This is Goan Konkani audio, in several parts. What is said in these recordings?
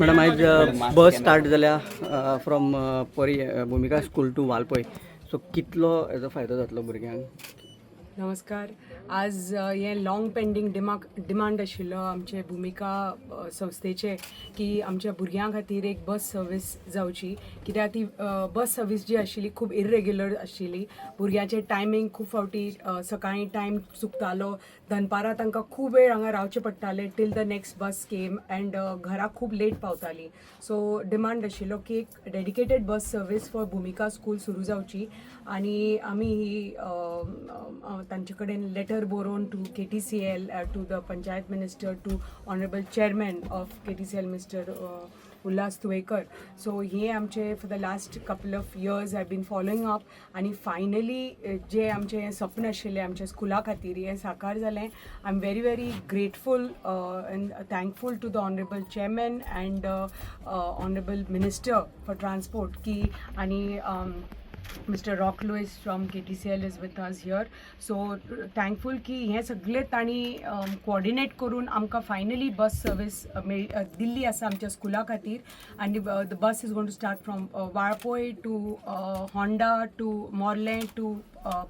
मॅडम, आयज बस स्टार्ट जाल्या from Pari Bhumika school to Valpoi, so कितलो हेजो फायदो जातलो भुरग्यांक? नमस्कार. आज हें लाँग पेंडींग डिमांड आशिल्लो आमचे भुमिका संस्थेचे की आमच्या भुरग्यां खातीर एक बस सर्वीस जावची, कित्याक ती बस सर्वीस जी आशिल्ली खूब इरेग्युलर आशिल्ली. भुरग्यांचे टायमींग खूब फावटी सकाळीं टायम चुकतालो, दनपारां तांकां खूब वेळ हांगा रावचें पडटालें till the next bus came and घरा खूब लेट पावतालीं. सो डिमांड आशिल्लो की एक dedicated bus service for Bhumika school सुरू जावची आनी आमी ही तांचे कडेन लेटर बरोवन to KTCL, to the panchayat minister, to honourable chairman of KTCL, Mister Ulhas Tuyenkar. So हे आमचे for the last couple of years I been following up आनी फायनली जे आमचें हें सपन आशिल्लें आमच्या स्कुला खातीर, हें साकार जालें. I am very very grateful and thankful to the honourable chairman and honourable minister for transport की आनी Mister Rock Lewis from KTCL is with us here. So thankful की हें सगळें तांणी कोऑर्डिनेट करून आमकां फायनली बस सर्वीस मेळ दिल्ली आसा आमच्या स्कुला खातीर. आनी the bus is going to start from Valpoi to Honda to Morlem to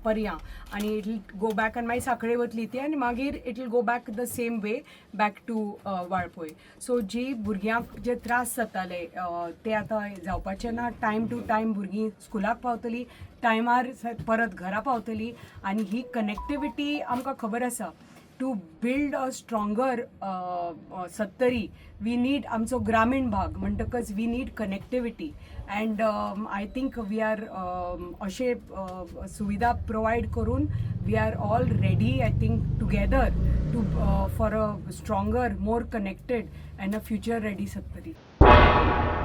Parya आनी it will go back आनी मागीर साखळे वतली ती आनी मागीर it will go back the same way back to Valpoi. So जी भुरग्यांक जे त्रास जाताले ते आतां जावपाचे ना. टायम टू टायम भुरगीं स्कुलाक पावतली, टायमार परत घरा पावतली आनी ही कनेक्टिविटी आमकां खबर आसा, to build a stronger Sattari we need आमचो ग्रामीण भाग म्हणटकच we need connectivity and I think we are अशे सुविधा प्रोवायड करून we are all ready, I think, together to for a stronger, more connected and a future ready Sattari.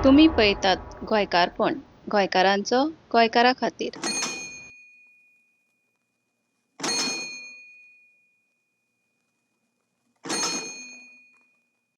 तुम्ही पळयतात गोंयकारपण, गोंयकारांचो गोंयकारा खातीर.